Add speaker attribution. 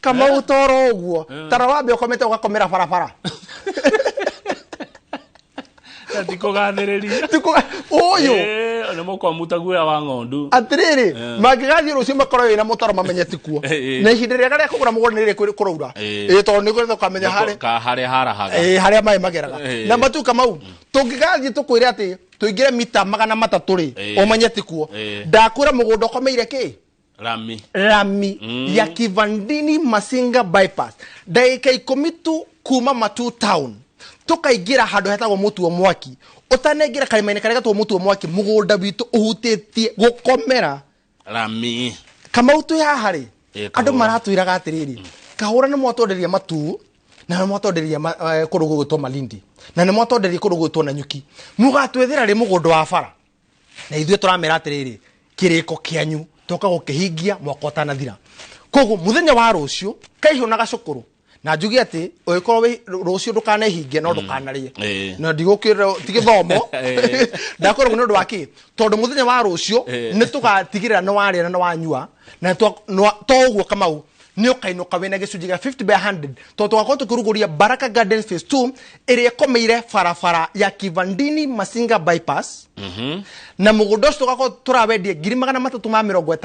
Speaker 1: Kamau, toro ũguo tara wambe ũkomete ũgakomera barabara.
Speaker 2: Na ti kũgathĩrĩria.
Speaker 1: Ũyũ.
Speaker 2: Nĩ mũkomu ta guoya wa ng'ondu.
Speaker 1: Atĩrĩrĩ, mangĩgathiĩ rũciũ makorwo wĩna mũtaro, mamenye ti kuo. Na ihinda rĩega rĩa kũgũra mũgũnda nĩ rĩrĩ kũraura. Ĩ, tondũ nĩ ũkamenya harĩa
Speaker 2: Ka harĩa harahaga.
Speaker 1: Ĩ, harĩa maĩ mageraga. Na matu, Kamau, tũngĩgathiĩ tũkwĩre atĩ tũingĩre mita 300 rĩ, ũmenye ti kuo. Ndakwĩra mũgũnda ũkomeire kĩ?
Speaker 2: Rami.
Speaker 1: Rami ya Kivandini Masinga bypass, ndagĩka 10 tu kuma Matu town, tũkaingĩra handũ hetagwo Mũtuo Mwaki. Ũtanaingĩra karĩma-inĩ karĩa getagwo Mũtuo Mwaki, mũgũnda witũ ũhutĩtie gũkomera
Speaker 2: Rami.
Speaker 1: Kamau, twĩ haha rĩ, andũ
Speaker 2: Kahũra.
Speaker 1: Maratwĩraga atĩrĩrĩ, Kahũra nĩ mwatwenderia Matuu na nĩ mwatwenderia kũndũ gũgwĩtwo Malindi na nĩ mwatwenderia kũndũ gũgwĩtwo Nanyuki, mũgatwethera rĩ mũgũnda wa bara? Na ithuĩ tũramera atĩrĩrĩ, kĩrĩko kĩanyu toka gũkĩhingia mwaka ũtanathira. Koguo mũthenya wa rũciũ kaihũ na gacũkũrũ, na njuge atĩ ũgĩkorwo wĩ rũciũ ndũkanehingie no ndũkanarĩe. Na ndigũkĩra ti gĩthomo. Ndakorwo nĩ ũndũ wa kĩ? Tondũ mũthenya wa rũciũ nĩ tũgatigĩrĩra nĩ warĩa na nĩ wanyua na to ũguo, Kamau, nĩ ũkainũka wĩna gĩcunjĩ gĩa 50 by 100, tondũ tũgakorwo tũkĩrugũria Baraka Gardens Phase 2 ĩrĩa ĩkomeire barabara ya Kivandini Masinga bypass. Na mũgũnda ũcio tũgakorwo tũrawendia 350,000.